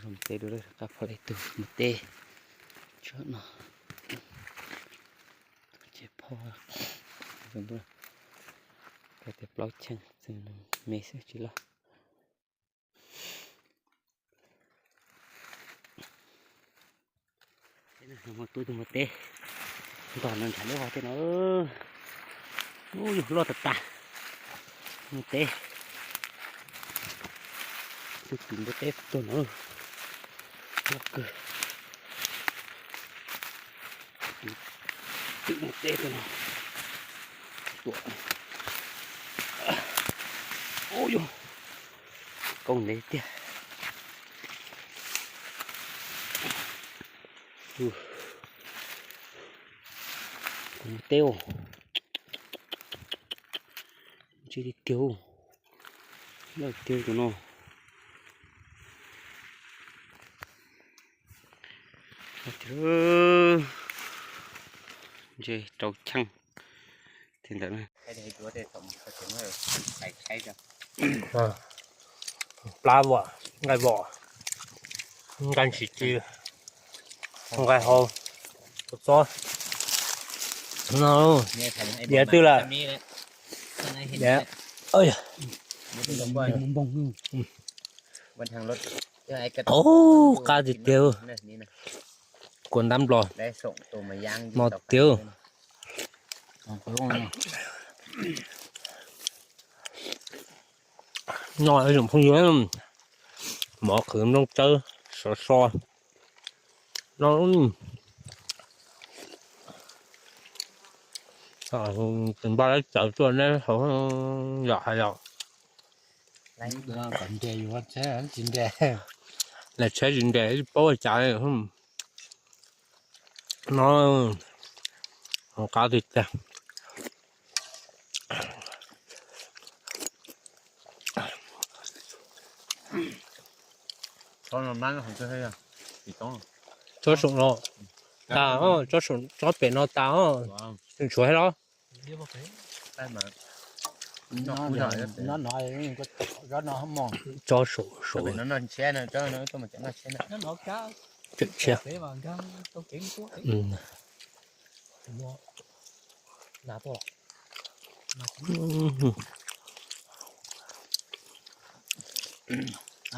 Mus teb dua, rov qab phom ib tug mus teb tso no. Ces phom, kav tias plaub cheej txeeg me xwb tsis loj. Tub tus mus teb, ntog no ntshav liab vog tej no. Ub, yog loj tas tas. Mus teb, tus tus npua teb tuag no, loj kawg. Twm mus teb tuaj no. Ub, yog koob ntev tiag. Tus mus teb, ntshe tiag tiag, loj tiag tus no. Ntshe rau cheej thiab ntawd. Plab vom, nqaij vom, nqaij ntsis ci, nqaij hau, txob no. Diav twg lawm? Ub, qab tiag tiag. Kua ntab nplog no tiag. No ib tsoom phooj ywg, mov qhwv nplooj tsawb sov so no. Tus npaj lab tsaws tuaj neb hauv yom hais yom. Lam tsheb tsis nres paub ua cas. No, qab tiag tiag. Tsob saum no tas, tsob pem no tas, tshuav los. Tsob saum, saum. Tseem tshiab.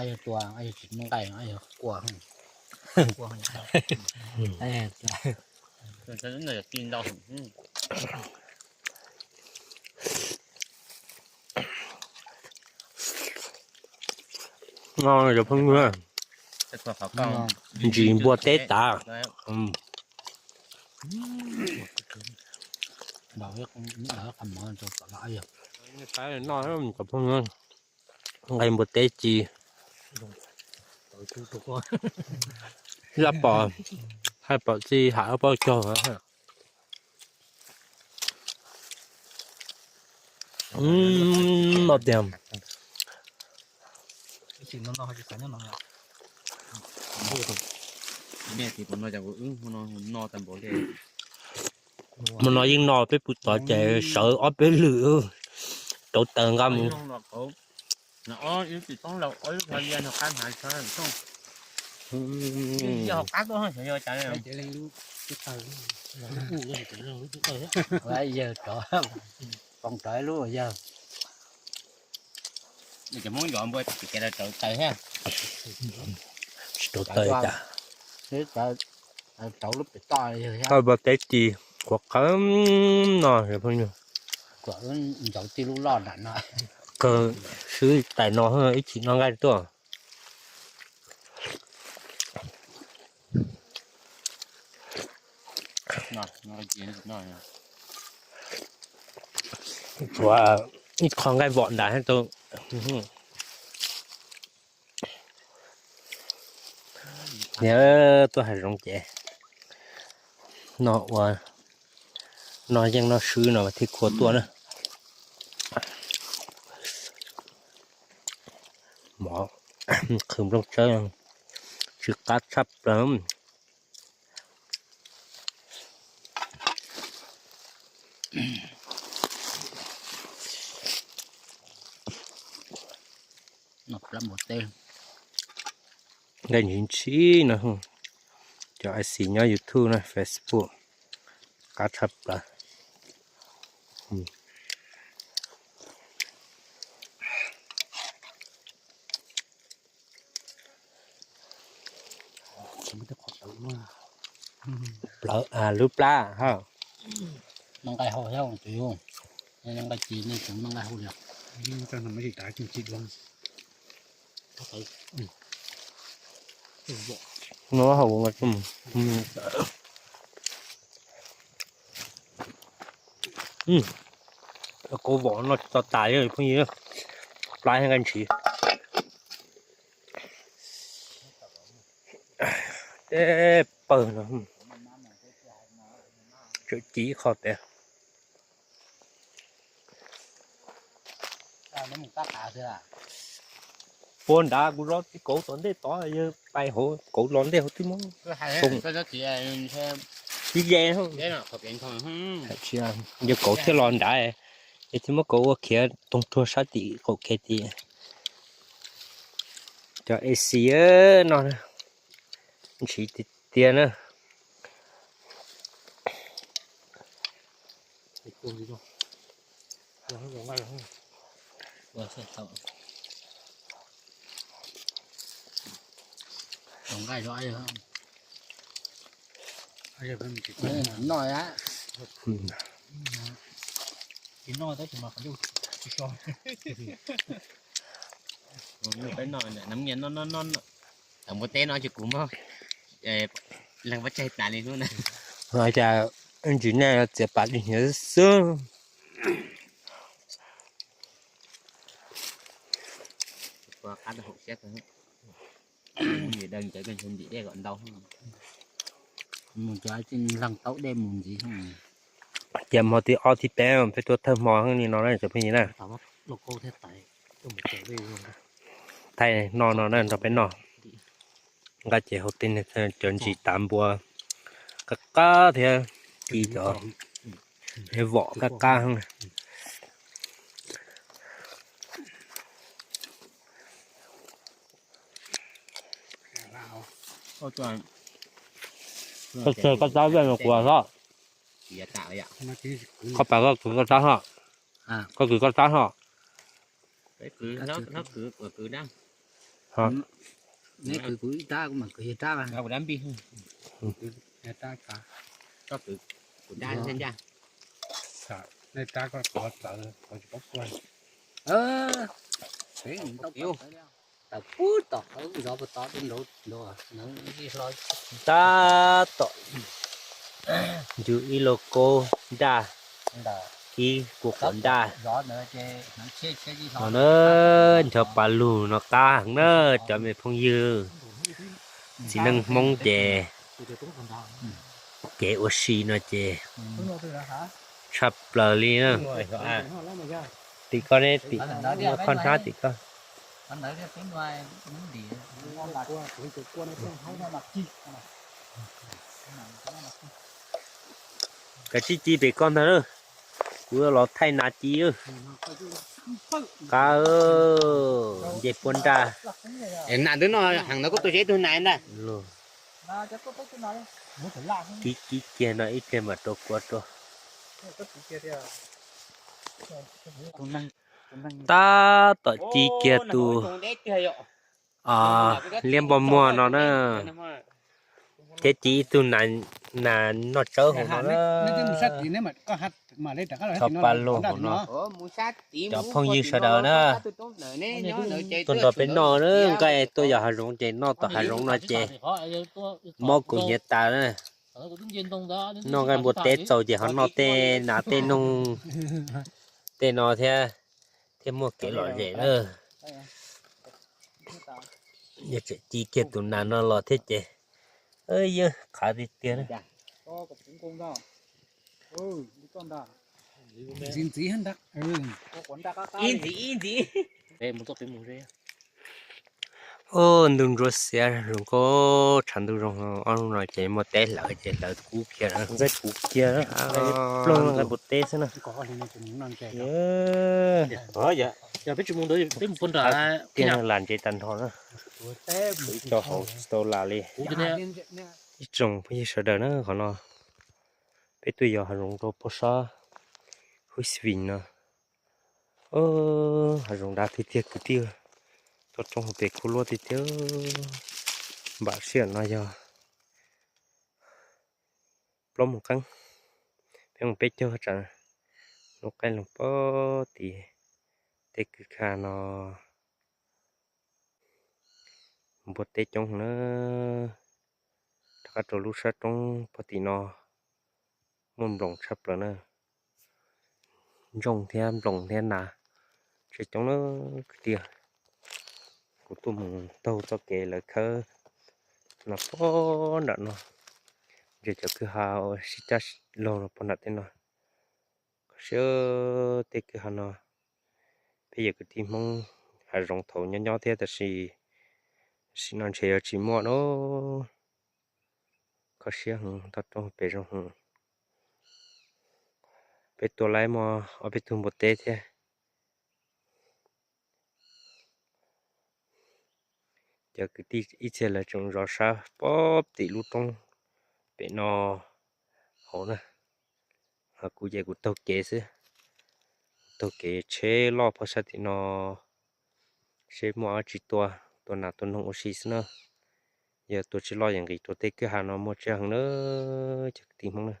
Yog tua, yog tsis muaj nqaij, yog kua. No cov phooj ywg, ntsis npua teb tas. Noj cov phooj ywg, nqaij npua teb ci. Lab pom, hais pom txi ham ob pob cog. No tiag. Hmo no yeej no peb puv tod ces sawv ob peb lwm, rauv taws nqa mus. Yawg rov, poob rov ib lub yawg. Cov Hmoob yov npua ces rauv taws thiab. Tsis rauv taws cas. Rauv lub pem toj yawg thiab. Npua teb ci, qhuav qhawv no cov phooj ywg. Kom ntxoov tij lub loj nram no. Kawg swb tais no ib chim noj nqaij tuaj. Tshuav ib qho nqaij vom nrad tau. Niam, tuaj hav zoov ces no ua, no yeej noj swb no thiaj khuav tuaj na. Mov qhwv nplooj tsawb, tsw qab tshaj plaws. Noj plab npua teb. Nqaij ntshis ntshis no, cov I C nyob YouTube na, Facebook, qab tshaj plaws. Plawv lub plab ha. Noj nqaij hau thiab, noj nqaij ci nej tseem noj nqaij hau li. No hau. Kau vom no tsis tau tas li phooj ywg, plab thiab nqaij ntshis. Tej pawg no, tseem ci ib qho pem. Puag nrad kuv zov txiv kauv tom ntej tod, yawg pais hauv kauv los ntej hauv twb muab, tsis ze, yawg kauv thiaj los nrad, es thiaj muab kauv ua khiav toog tuag sab tim qaum kev tid. Cov A C no ntshis tiag tiag na. Noj, tsis noj tab sis mas qhov ncauj tsis so. Peb noj, noj, noj, noj, noj, npua teb no ces kuv muab leeg pob tsaig tas li hnub na. Cas ntsis nej txiav pas dig hniav xwb. Qab tau haum siab kawg. Nws daws ntawd koj ntshe ntim dej kom ntau. Mus cov leeg taub dej mus ntxiv. Ces hmo thib ob thib peb peb tuaj thawj hmo li no na cov phooj ywg na. Thaij noj no na nrog peb noj. Nqa ces hauv tej cov ntsis tav npua qab qab thiab ci cov vom qab qab. Koj tsawg koj tab vej no kuv xwb. Koj pas koj kwv koj tab ho. Koj kwv koj tab ho. Neb kwv kuv ib tab kuv mam kwv yawg tab. Tawm pub tom qhov zov puag tod nraud nraud. Tab tom ncu ib lauj kaub nraj, kib kuv quav nraj no na. Nrog pas lug no qab heev na cov me phooj ywg. Txiv neej Hmoob ces kev ua si no ces tshaj plaws li na. Tim koj ne, tim koj hnab tim koj. Kav tsij ci pem koj ntag na. Kuv los thaij nas ci. Qab, nce puab nraj. Nas twb noj heev ntawd koj tuaj tsev ib tug nas ntag. Kib kib kiag no ib pliag mam rau kuav rau. Tab tom ci kiag tus liab npog muag no na, thiab ci ib tug nas noj tsawb hauv no na. Tso pa lug hauv no. Cov phooj ywg sawv daws na, tuaj nrog peb noj na, nqaij tuaj yos hav zoov ces noj tom hav zoov no ces mob kuv hniav tas na. Noj nqaij npua teb txaus ces ho noj tej nas tej noog tej no thiab, thiaj muaj kev lom zem na. Yog tseem ci kiag tus nas no los thiab ces, yawg qhav tiag tiag na. Ub, ntuj ntsuab xiab zoo nkauj, tshav ntuj zoo, ob hnub no ces muaj teb hlawv ces hlawv kub kiag, nqaij puv kiag, ploog nqaij puv teb xwb na. Tiaj lam ntsev tag nrho na, ib co hauv tsis tau lam li. Ib tsoom phooj ywg sawv daws na, qhov no peb tuaj yos hav zoov rau pem sab Huis Vim no. Hav zoov dav tiag tiag kwv tij, toj roob hauv pes kub luab tiag tiag. Npam sij hawm no yog plaub moos qeeb, peb moos peb caug tsam. Lub qaij loog pem tim tej kwj ha no npua teb coob na. Rov qab rau lub sab roob pem tim no muaj nploos tshaj plaws na. Ntsooj thiab nploos thiab nas tseem coob na kwv tij. Kuv tuaj mus taug txoj kev lawv khawb no pem nram no, ntsia cov kwj ha sib cab laug no pem nram tej no. Kho siab, tej kwj ha no peb yog kwv tij Hmoob hav zoov thaum nyob nyob thiab tab sis tam sim no ntshe yuav tsis muaj no. Kho siab heev, toj roob pem zoo heev. Peb tuaj laib muaj ob peb tug npua teb thiab. Cov kwv tij ib txhia lawv tseem zov sab pem tim lub roob pem no hauv na. Ho kuv ces kuv taug kev xwb, taug kev tsheb loj pem sab tim no seb muaj dab tsi tua, tua nas tua noog ua si xwb na. Yog tua tsis loj yeej nqis rau tej kwj ha no muaj tsiaj heev na, cov kwv tij Hmoob na.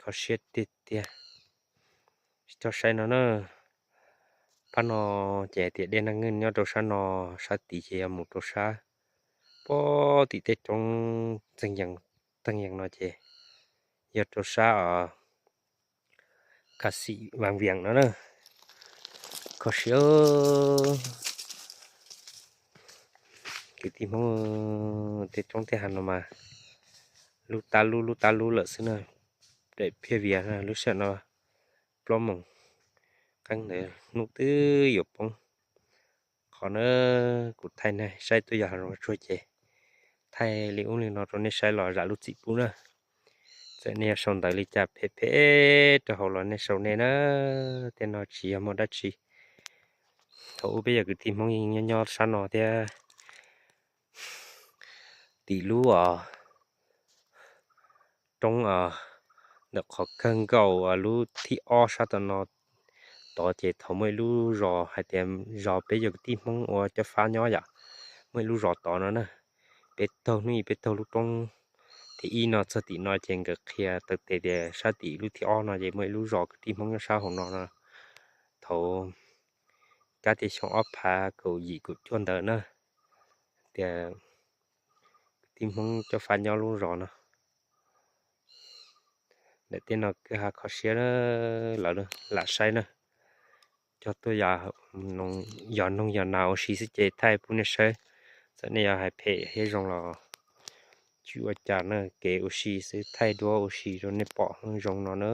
Kho siab tiag tiag. Tsis txhob saib no na. Pab no ces hais tias dej Naj Nkeej nyob rau sab no, sab tid ces yog mus rau sab pem tim tej roob txeeg yees no ces yog rau sab os Ka Xim Vaj Viam no na. Kho siab, kwv tij Hmoob, tej roob tej hav no mas lub tab lub lub tab lub lawm xwb na. Daim phiaj vias lub sij hawm no plaub moos qeeb ntawd hnub twb yuav poob. Qhov na kuv thaij nej saib tuaj yos hav zoov tsuag ces thaij li ub li no rau nej saib los zam lub txim pub na. Txawm nej yuav sau ntawv li cas phem phem rau hauv los nej sau nej na, tej no tsis yog muaj dab tsi. Thaum ub peb yog kwv tij Hmoob yeej nyob nyob sab no thiab. Tim lub os roob os ntawm qhov kawg nkaus lub thib ob sab tom no tod ces thaum muaj ib lub zos hais tias zos peb yog kwv tij Hmoob ua cob fab nyob yom, muaj ib lub zos tod no na. Peb taug hnub ib peb taug lub roob thib ib no txog tim no ces nkawd qhia tawm tes tias sab tim lub thib ob no ces muaj ib lub zos kwv tij Hmoob nyob sab hauv no no. Thaum kab tias xyoo ob phav kaum yim kaum cuaj ntawd na, tias kwv tij Hmoob cob fab nyob lub zos no. Ntawm tej no kwj ha kho siab lawm, lam saib na. Cog tuaj yos noog yos nas ua si xwb ces thaij pub nej saib. Txawm nej yuav hais phem thiab zoo los tsis ua cas na, kev ua si xwb, thaij duab ua si rau nej pom zoo no na.